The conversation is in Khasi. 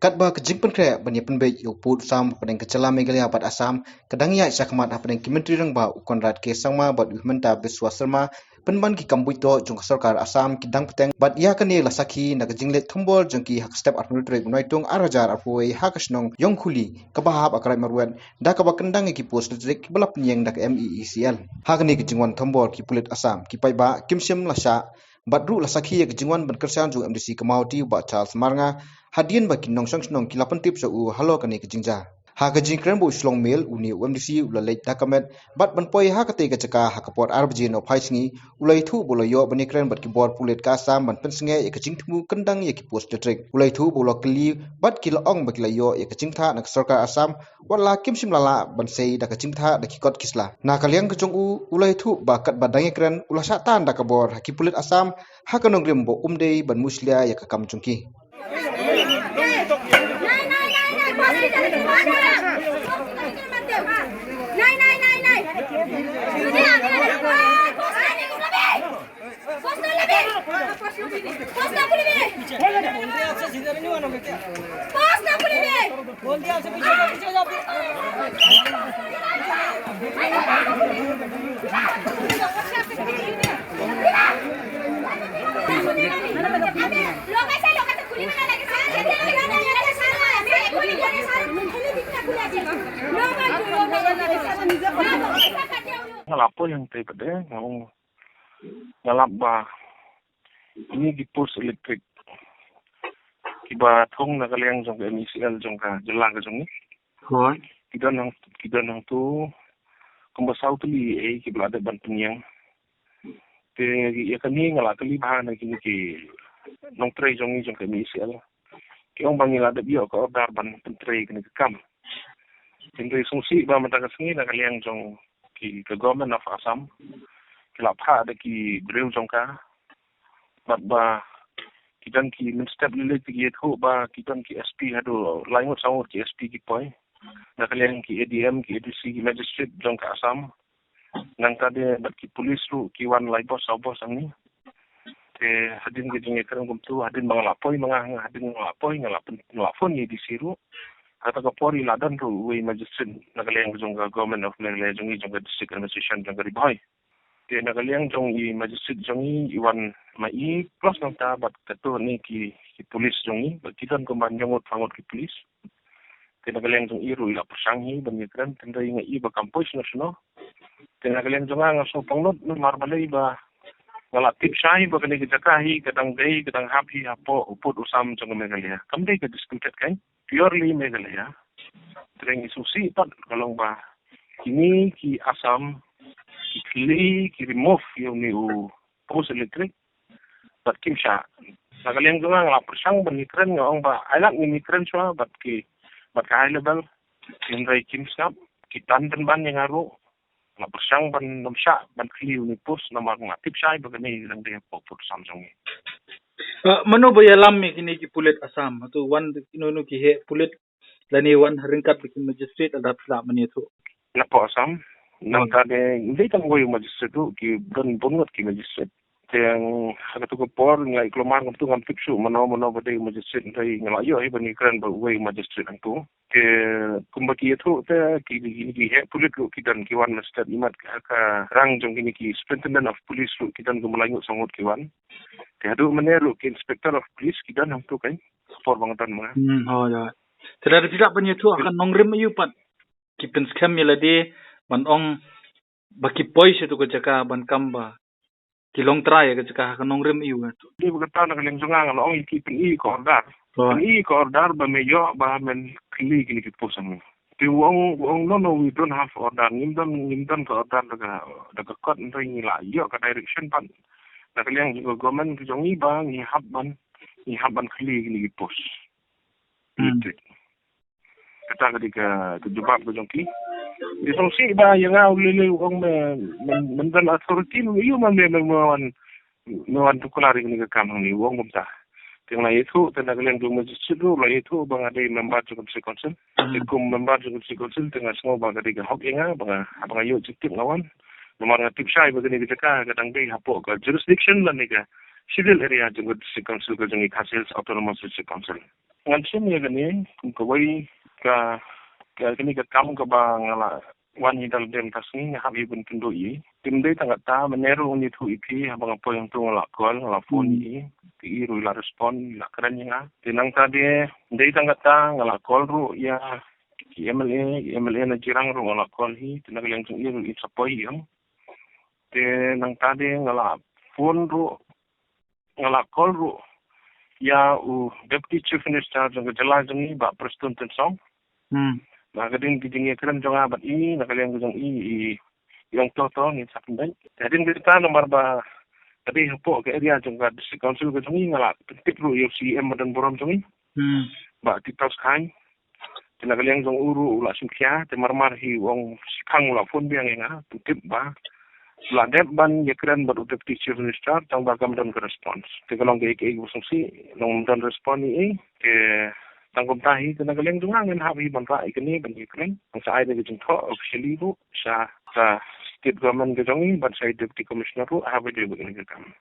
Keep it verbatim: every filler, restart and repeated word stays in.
Katba ka jingpynkhreh ban ïa pynbeit ïa u pud u sam hapdeng ka jylla Meghalaya bad Assam ka dang ïaid shakhmat hapdeng ki Myntri Rangbah u Conrad K Sangma bad u Himanta Biswa Sarma, pynban ki kam buit doh jong ka sorkar Assam ki dang bteng bad ïa kane la sakhi na ka jingleit thombor jong ki ha ka step arphew tarik u Naitung ar hajar arphew wei ha ka shnong Yongkhuli kaba hap ha ka Raid Marwet, da kaba kyndang ïa ki post electric kiba la pynïeng da ka M E E C L. Ha kane ka jingwan thombor ki pulit Assam ki paidbah kim shym la shah bad ruh la sakhi ïa ka jingwan ban kyrshan jong u M D C ka Mawhati u Bah Charles Marnga, hadien ba ki nongshong shnong ki la pyntip sha u halor kane ka jingjia. Ha ka jingkren bad u Shillong Mail, une u M D C u la leit da ka met bad ban poi ha katei ka jaka ha ka por ar baje nohphai sngi, u la ïathuh ba u la ïoh ban ïakren bad ki bor pulit ka Assam ban pynsangeh ïa ka jingthmu kyndang ïa ki post electric. U la ïathuh ba u la kylli bad ki la ong ba ki la ïoh ïa ka jingthoh na ka sorkar Assam, wat la kim shym la lah ban sei da ka jingthoh da ki kot ki sla. Na ka liang ka jong u, u la ïathuh ba katba dang ïakren u la shah tan da ka bor ha ki pulit Assam ha ka nongrim ba um dei ban mushlia ïa ka kam jong ki. Nga la poi hangtei pat de, nga ong, nga lap ba ini ki post electric kiba thung na ka liang jong ka M E C L jong ka jylla ka jong ngi. Hooid. Ki don hang, ki don hangtu kumba saw tylli eh kiba la dep ban pynïeng. Te ïa kane nga la kylli bha na kine ki nongtrei jong ngi jong ka M E C L. Ki ong ba ngi la dep ïoh ka order ban pyntrei kane ka kam. Hynrei sngewsih ba mynta ka sngi na ka liang jong ki, ka Government of Assam ki la phah da ki briew jong ka, bad ba ki don ki mynstep lei lei ki ïathuh ba ki don ki S P haduh lai ngut saw ngut ki S P ki poi. Na ka liang ki A D M, ki A D C, ki magistrate jong ka Assam. Nangta de bad ki police ruh ki wan lai bos saw bos hangne. Te hadien ka jingïakren kumtu, hadien ba nga la poi, ma nga, hadien nga la poi, nga la pyn, nga la phone ïa i D C ruh. Kata ka por i la don ruh uwei magistrate na ka liang jong ka Government of Meghalaya jong i, jong ka District Administration jong ka Ri Bhoi. Te na ka liang jong i magistrate jong i, i wan ma i plus nangta bad katto katne ki, ki police jong i, bad ki don kumba hynñiew ngut phra ngut ki police. Te na ka liang jong i ruh i la pyrshang hi ban ïakren, hynrei nga i ba kam poi shano shano. Te na ka liang jong nga, nga sngew pangnud namar balei ba nga la tip shai ba kane ka jaka hi ka dang dei, ka dang hap hi hapoh u pud u sam jong ka Meghalaya. Kam dei ka disputed kein, purely Meghalaya. Te nga sngewsih pat ka long ba kine ki Assam ki khlieh, ki remove ïa une u post electric bad kim shah. Na ka liang jong nga, nga la pyrshang ban ïakren, nga ong ba ai lad ngin ïakren shuwa bad ki, bad ka high level. Hynrei kim sngap, ki tan pynban ïa nga ruh. Nga la pyrshang ban ym shah ban khlieh une u post namar nga la tip shai ba kane ka dang dei hapoh u pud u sam jong ngi. Eh, mano ba ïalam ïa kine ki pulit Assam? Hato wan kino kino ki heh pulit lane wan ryngkat bad ki magistrate lada phi lah ban ïathuh? Napoh Assam, nangta de ym dei tang uwei u magistrate ruh, ki don bun ngut ki magistrate. Te ha katu ka por nga i kulmar kumtu ngam tip shuh mano mano ba dei u magistrate, hynrei nga la ïoh hi ban ïakren bad uwei u magistrate hangtu. Te kumba ki ïathuh te ki, ki, ki heh pulit ruh ki don, ki wan mynstep imat ha ka rang jong kine ki superintendent of police ruh ki don kumba lai ngut saw ngut ki wan. Te haduh mynne ruh ki inspector of police ki don hangtu kein, ka por ba nga don ma nga. Hmm, hooid, hooid. Te lada phi lah ban ïathuh ha ka nongrim aïu pat ki pynskhem ïa lade ban ong ba ki poi sha tu ka jaka ban kam ba ki long trai ïa ka jaka, ha ka nongrim aïu? Dei ba kata na ka liang jong nga nga la ong ïa ki pyni ka order. Hooid. Pyni ka order ba me ïoh ba men khlieh kine ki post hangne. Te u ong, u ong, no, no, we don't have order. Ngim don, ngim don ka order da ka, da ka kot, hynrei ngi la ïoh ka direction pat na ka liang jong ka government ka jong ngi ba ngi hap ban, ngi hap ban khlieh kine ki post. Hmm. Kata ka dei ka, ka jubab ka jong ki. Te sngewsih ba ïa nga u lei lei u ong me, me, men don authority, me ïoh ma me, me, me wan, me wan tuklar ïa kane ka kam hangne, u ong kumta. Te nga la ïathuh, te na ka liang jong magistrate ruh la ïathuh ba nga dei member jong ka District Council. Hmm. Te kum member jong ka District Council te nga sngew ba ka dei ka hok ïa nga ba nga, ba nga ïoh jingtip nga wan. Namar nga tip shai ba kane ka jaka ka dang dei hapoh ka jurisdiction lane ka civil area jong ka District Council ka jong i Khasi Hills Autonomous District Council. Ngan shim ïa kane kum kawei ka, ka kane ka kam kaba nga la wan hi da lade mynta ka sngi, nga hap hi ban pynduh hi. Te ym dei tang katta, mynne ruh ngan ïathuh ïa phi, haba nga poi hangto nga la call, nga la phone ïa i. Te i ruh i la respond, i la kren ïa nga. Te nangta de ym dei tang katta, nga la call ruh ïa ki M L A, ki M L A na Jirang ruh nga la call hi. Te na ka liang jong i ruh i sa poi hi. Te nangta de nga la phone ruh, nga la call ruh ïa u Deputy Chief Minister jong ka jylla jong i, Bah Prestone Tynsong. Hmm. Na ka ding ki jingïakren jong nga bad i, na ka liang ka jong i, i ong to to ngin sa pyndait. Te hadien kata namar ba ka dei hapoh ka area jong ka District Council ka jong i, nga la pyntip ruh ïa u C E M ba don burom jong i. Hmm. Bah Tigthow Skhain. Te na ka liang jong u ruh u la shim khia, te marmar hi u ong shipang u la phone biang ïa nga, pyntip ba u la dep ban ïakren bad u Deputy Chief Minister, tang ba kam don ka response. Te ka long kaei kaei kaba sngewsih, long ym don response ïa i. Te tang kumta hi, te na ka liang jong nga ngin hap hi ban rah ïa kane ban ïakren. Ngan sa ai da ka jingthoh officially ruh sha ka State Government ka jong i, bad sha i Deputy Commissioner ruh, haba ïadei bad kane ka kam.